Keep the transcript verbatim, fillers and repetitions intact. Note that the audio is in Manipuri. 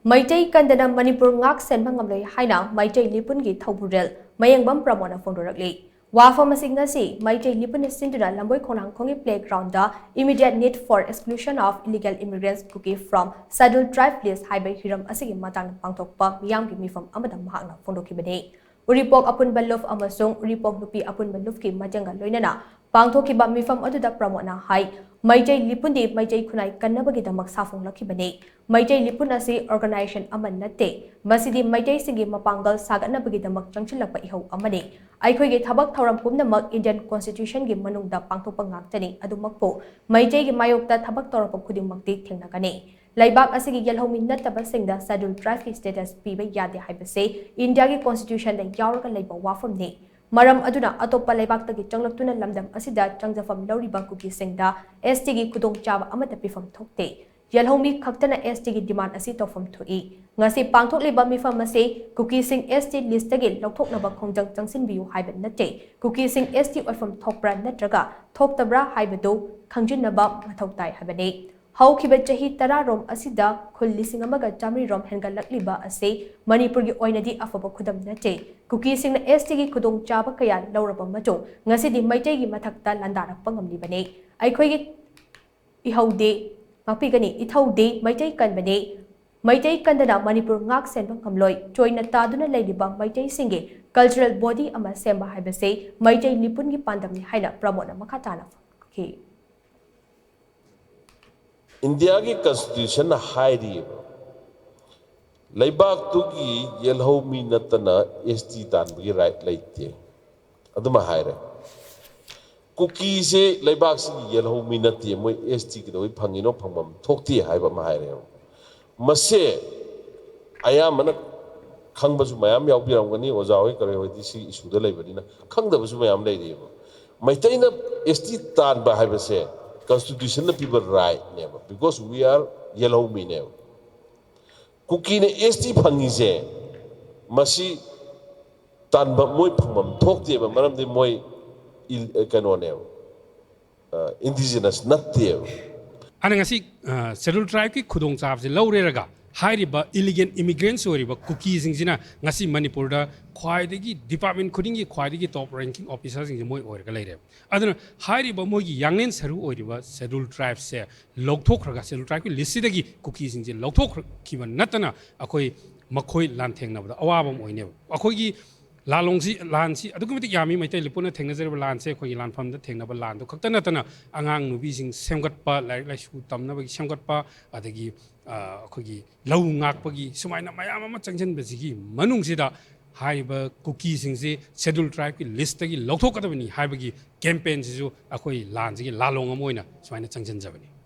ꯃꯩꯇꯩ ꯀꯟꯗꯅ ꯃꯅꯤꯄꯨꯔ ꯉꯥꯛ ꯁꯦꯟꯕ ꯉꯝꯂꯣꯏ ꯍꯥꯏꯅ ꯃꯩꯇꯩ ꯂꯤꯄꯨꯟꯒꯤ ꯊꯧꯕꯨꯔꯦꯜ ꯃꯌꯦꯡꯕꯝ ꯄ꯭ꯔꯃꯣꯗꯅ ꯐꯣꯡꯗꯣꯔꯛꯂꯤ꯫ ꯋꯥꯐꯝ ꯑꯁꯤ ꯉꯁꯤ ꯃꯩꯇꯩ ꯂꯤꯄꯨꯟꯅ ꯁꯤꯟꯗꯨꯅ ꯂꯝꯕꯣꯏ ꯈꯣꯡꯅꯥꯡꯈꯣꯡꯒꯤ playground the Immediate Need for Exclusion of Illegal Immigrants Kuki from Scheduled Tribe List ꯍꯥꯏꯕ ꯍꯤꯔꯝ ꯑꯁꯤꯒꯤ ꯃꯇꯥꯡꯗ ꯄꯥꯡꯊꯣꯛꯄ ꯃꯤꯌꯥꯝꯒꯤ ꯃꯤꯐꯝ ꯑꯃꯗ ꯃꯍꯥꯛꯅ ꯐꯣꯡꯗꯣꯛꯈꯤꯕꯅꯤ꯫ ꯎꯔꯤꯄꯣꯛ ꯑꯄꯨꯟꯕ ꯂꯨꯞ ꯑꯃꯁꯨꯡ ꯎꯔꯤꯄꯣꯛ ꯅꯨꯄꯤ ꯑꯄꯨꯟꯕ ꯂꯨꯞꯀꯤ ꯃꯇꯦꯡꯒ ꯂꯣꯏꯅꯅ ꯄꯥꯡꯊꯣꯛꯈꯤꯕ ꯃꯤꯐꯝ ꯑꯗꯨꯗ ꯄ꯭ꯔꯃꯣꯗꯅ ꯍꯥꯏ, ꯃꯩꯇꯩ ꯂꯤꯄꯨꯟꯗꯤ ꯃꯩꯇꯩ ꯈꯨꯟꯅꯥꯏ ꯀꯟꯅꯕꯒꯤꯗꯃꯛ ꯁꯥꯐꯣꯡꯂꯛꯈꯤꯕꯅꯤ꯫ ꯃꯩꯇꯩ ꯂꯤꯄꯨꯟ ꯑꯁꯤ organization ꯑꯃ ꯅꯠꯇꯦ꯫ ꯃꯁꯤꯗꯤ ꯃꯩꯇꯩꯁꯤꯡꯒꯤ ꯃꯄꯥꯡꯒꯜ ꯁꯥꯒꯠꯅꯕꯒꯤꯗꯃꯛ ꯆꯪꯁꯤꯜꯂꯛꯄ ꯏꯍꯧ ꯑꯃꯅꯤ꯫ ꯑꯩꯈꯣꯏꯒꯤ ꯊꯕꯛ ꯊꯧꯔꯝ ꯄꯨꯝꯅꯃꯛ Indian Constitution ꯒꯤ ꯃꯅꯨꯡꯗ ꯄꯥꯡꯊꯣꯛꯄ ꯉꯥꯛꯇꯅꯤ꯫ ꯑꯗꯨꯃꯛꯄꯨ ꯃꯩꯇꯩꯒꯤ ꯃꯥꯌꯣꯛꯇ ꯊꯕꯛ ꯇꯧꯔꯛꯄ ꯈꯨꯗꯤꯡꯃꯛꯇꯤ ꯊꯦꯡꯅꯒꯅꯤ꯫ ꯂꯩꯕꯥꯛ ꯑꯁꯤꯒꯤ ꯌꯦꯜꯍꯧꯃꯤ ꯅꯠꯇꯕꯁꯤꯡꯗ Scheduled Tribe ꯀꯤ status ꯄꯤꯕ ꯌꯥꯗꯦ ꯍꯥꯏꯕꯁꯤ ꯏꯟꯗꯤꯌꯥꯒꯤ Constitution ꯗ ꯌꯥꯎꯔꯒ ꯂꯩꯕ ꯋꯥꯐꯝꯅꯤ꯫ ꯃꯔꯝ ꯑꯗꯨꯅ ꯑꯇꯣꯞꯄ ꯂꯩꯕꯥꯛꯇꯒꯤ ꯆꯪꯂꯛꯇꯨꯅ ꯂꯝꯗꯝ ꯑꯁꯤꯗ ꯆꯪꯖꯐꯝ ꯂꯧꯔꯤꯕ ꯀꯨꯀꯤꯁꯤꯡꯗ S T ꯒꯤ ꯈꯨꯗꯣꯡꯆꯥꯕ ꯑꯃꯠꯇ ꯄꯤꯐꯝ ꯊꯣꯛꯇꯦ꯫ ꯌꯦꯜꯍꯧꯃꯤ ꯈꯛꯇꯅ S T ꯒꯤ demand ꯑꯁꯤ ꯇꯧꯐꯝ ꯊꯣꯛꯏ꯫ ꯉꯁꯤ ꯄꯥꯡꯊꯣꯛꯂꯤꯕ ꯃꯤꯐꯝ ꯑꯁꯤ ꯀꯨꯀꯤꯁꯤꯡ S T list ꯇꯒꯤ ꯂꯧꯊꯣꯛꯅꯕ ꯈꯣꯡꯖꯪ ꯆꯪꯁꯤꯟꯕꯤꯌꯨ ꯍꯥꯏꯕ ꯅꯠꯇꯦ꯫ ꯀꯨꯀꯤꯁꯤꯡ S T ꯑꯣꯏꯐꯝ ꯊꯣꯛꯄ꯭ꯔꯥ ꯅꯠꯇ꯭ꯔꯒ ꯊꯣꯛꯇꯕ꯭ꯔꯥ ꯍꯥꯏꯕꯗꯨ ꯈꯪꯖꯤꯟꯅꯕ ꯃꯊꯧ ꯇꯥꯏ ꯍꯥꯏꯕꯅꯤ꯫ ꯍꯧꯈꯤꯕ ꯆꯍꯤ ꯇꯔꯥ ꯔꯣꯝ ꯑꯁꯤꯗ ꯈꯨꯜ ꯂꯤꯁꯤꯡ ꯑꯃꯒ ꯆꯥꯃꯔꯤ ꯔꯣꯝ ꯍꯦꯟꯒꯠꯂꯛꯂꯤꯕ ꯑꯁꯤ ꯃꯅꯤꯄꯨꯔꯒꯤ ꯑꯣꯏꯅꯗꯤ ꯑꯐꯕ ꯈꯨꯗꯝ ꯅꯠꯇꯦ꯫ ꯀꯨꯀꯤꯁꯤꯡꯅ S T ꯒꯤ ꯈꯨꯗꯣꯡꯆꯥꯕ ꯀꯌꯥ ꯂꯧꯔꯕ ꯃꯇꯨꯡ ꯉꯁꯤꯗꯤ ꯃꯩꯇꯩꯒꯤ ꯃꯊꯛꯇ ꯂꯥꯟꯗꯥꯔꯛꯄ ꯉꯝꯂꯤꯕꯅꯤ꯫ ꯑꯩꯈꯣꯏꯒꯤ ꯏꯍꯧꯗꯤ, ꯉꯥꯛꯄꯤꯒꯅꯤ, ꯏꯊꯧꯗꯤ ꯃꯩꯇꯩ ꯀꯟꯕꯅꯤ꯫ ꯃꯩꯇꯩ ꯀꯟꯗꯅ ꯃꯅꯤꯄꯨꯔ ꯉꯥꯛ ꯁꯦꯟꯕ ꯉꯝꯂꯣꯏ꯫ ꯆꯣꯏꯅ ꯇꯥꯗꯨꯅ ꯂꯩꯔꯤꯕ ꯃꯩꯇꯩꯁꯤꯡꯒꯤ cultural body ꯑꯃ ꯁꯦꯝꯕ ꯍꯥꯏꯕꯁꯤ ꯃꯩꯇꯩ ꯂꯤꯄꯨꯟꯒꯤ ꯄꯥꯟꯗꯝꯅꯤ ꯍꯥꯏꯅ ꯄ꯭ꯔꯃꯣꯗꯅ ꯃꯈꯥ ꯇꯥꯅ ꯐꯣꯡꯗꯣꯛꯈꯤ꯫ ꯏꯟꯗꯤꯌꯥꯒꯤ Constitution ꯅ ꯍꯥꯏꯔꯤꯑꯕ, ꯂꯩꯕꯥꯛꯇꯨꯒꯤ ꯌꯦꯜꯍꯧꯃꯤ ꯅꯠꯇꯅ S T ꯇꯥꯟꯕꯒꯤ right ꯂꯩꯇꯦ꯫ ꯑꯗꯨꯃ ꯍꯥꯏꯔꯦ꯫ ꯀꯨꯀꯤꯁꯦ ꯂꯩꯕꯥꯛꯁꯤꯒꯤ ꯌꯦꯜꯍꯧꯃꯤ ꯅꯠꯇꯦ, ꯃꯣꯏ S T ꯀꯩꯗꯧꯕꯩ ꯐꯪꯉꯤꯅꯣ, ꯐꯪꯐꯝ ꯊꯣꯛꯇꯦ ꯍꯥꯏꯕ ꯑꯃ ꯍꯥꯏꯔꯦꯕ꯫ ꯃꯁꯦ ꯑꯌꯥꯝꯕꯅ ꯈꯪꯕꯁꯨ ꯃꯌꯥꯝ ꯌꯥꯎꯕꯤꯔꯝꯒꯅꯤ, ꯑꯣꯖꯥ ꯍꯣꯏ ꯀꯔꯤ ꯍꯣꯏꯗꯤ ꯁꯤ issue ꯗ ꯂꯩꯕꯅꯤꯅ ꯈꯪꯗꯕꯁꯨ ꯃꯌꯥꯝ ꯂꯩꯔꯤꯑꯕ꯫ ꯃꯩꯇꯩꯅ S T ꯇꯥꯟꯕ ꯍꯥꯏꯕꯁꯦ Constitution ꯅ ꯄꯤꯕ right ꯅꯦꯕ, because we are ꯌꯦꯜꯍꯧꯃꯤꯅꯦꯕ꯫ ꯀꯨꯀꯤꯅ S T ꯐꯪꯉꯤꯁꯦ ꯃꯁꯤ ꯇꯥꯟꯕ, ꯃꯣꯏ ꯐꯪꯐꯝ ꯊꯣꯛꯇꯦꯕ, ꯃꯔꯝꯗꯤ ꯃꯣꯏ ꯏꯜ-, ꯀꯩꯅꯣꯅꯦꯕ, indigenous ꯅꯠꯇꯦꯕ꯫ ꯑꯅ ꯉꯁꯤ Scheduled Tribe ꯀꯤ ꯈꯨꯗꯣꯡꯆꯥꯕꯁꯦ ꯂꯧꯔꯦꯔꯒ ꯍꯥꯏꯔꯤꯕ ꯏꯂꯤꯒꯦꯟ ꯏꯃꯤꯒ꯭ꯔꯦꯟꯁ ꯑꯣꯏꯔꯤꯕ ꯀꯨꯀꯤꯁꯤꯡꯁꯤꯅ ꯉꯁꯤ ꯃꯅꯤꯄꯨꯔꯗ ꯈ꯭ꯋꯥꯏꯗꯒꯤ ꯗꯤꯄꯥꯔꯠꯃꯦꯟ ꯈꯨꯗꯤꯡꯒꯤ ꯈ꯭ꯋꯥꯏꯗꯒꯤ ꯇꯣꯞ ꯔꯦꯡꯀꯤꯡ ꯑꯣꯐꯤꯁꯥꯔꯁꯤꯡꯁꯦ ꯃꯣꯏ ꯑꯣꯏꯔꯒ ꯂꯩꯔꯦꯕ꯫ ꯑꯗꯨꯅ ꯍꯥꯏꯔꯤꯕ ꯃꯣꯏꯒꯤ ꯌꯥꯡꯂꯦꯟ ꯁꯔꯨ ꯑꯣꯏꯔꯤꯕ ꯁꯦꯗꯨꯜ ꯇ꯭ꯔꯥꯏꯕꯁꯦ ꯂꯧꯊꯣꯛꯈ꯭ꯔꯒ, ꯁꯦꯗꯨꯜ ꯇ꯭ꯔꯥꯏꯕꯀꯤ ꯂꯤꯁꯁꯤꯗꯒꯤ ꯀꯨꯀꯤꯁꯤꯡꯁꯦ ꯂꯧꯊꯣꯛꯈꯤꯕ ꯅꯠꯇꯅ ꯑꯩꯈꯣꯏ ꯃꯈꯣꯏ ꯂꯥꯟꯊꯦꯡꯅꯕꯗ ꯑꯋꯥꯕ ꯑꯃ ꯑꯣꯏꯅꯦꯕ꯫ ꯑꯩꯈꯣꯏꯒꯤ ꯂꯥꯂꯣꯡꯁꯤ, ꯂꯥꯟꯁꯤ ꯑꯗꯨꯛꯀꯤ ꯃꯇꯤꯛ ꯌꯥꯝꯃꯤ꯫ ꯃꯩꯇꯩ ꯂꯤꯄꯨꯅ ꯊꯦꯡꯅꯖꯔꯤꯕ ꯂꯥꯟꯁꯦ ꯑꯩꯈꯣꯏꯒꯤ ꯂꯥꯟꯐꯝꯗ ꯊꯦꯡꯅꯕ ꯂꯥꯟꯗꯨ ꯈꯛꯇ ꯅꯠꯇꯅ ꯑꯉꯥꯡ ꯅꯨꯄꯤꯁꯤꯡ ꯁꯦꯝꯒꯠꯄ, ꯂꯥꯏꯔꯤꯛ ꯂꯥꯏꯁꯨ ꯇꯝꯅꯕꯒꯤ ꯁꯦꯝꯒꯠꯄ, ꯑꯗꯒꯤ ꯑ, ꯑꯩꯈꯣꯏꯒꯤ ꯂꯧ ꯉꯥꯛꯄꯒꯤ ꯁꯨꯃꯥꯏꯅ ꯃꯌꯥꯝ ꯑꯃ ꯆꯪꯁꯤꯟꯕꯁꯤꯒꯤ ꯃꯅꯨꯡꯁꯤꯗ ꯍꯥꯏꯔꯤꯕ ꯀꯨꯀꯤꯁꯤꯡꯁꯤ ꯁꯦꯗꯨꯜ ꯇ꯭ꯔꯥꯏꯕꯀꯤ ꯂꯤꯁꯇꯒꯤ ꯂꯧꯊꯣꯛꯀꯗꯕꯅꯤ ꯍꯥꯏꯕꯒꯤ ꯀꯦꯝꯄꯦꯟꯁꯤꯁꯨ ꯑꯩꯈꯣꯏ ꯂꯥꯟꯁꯤꯒꯤ ꯂꯥꯂꯣꯡ ꯑꯃ ꯑꯣꯏꯅ ꯁꯨꯃꯥꯏꯅ ꯆꯪꯁꯤꯟꯖꯕꯅꯤ꯫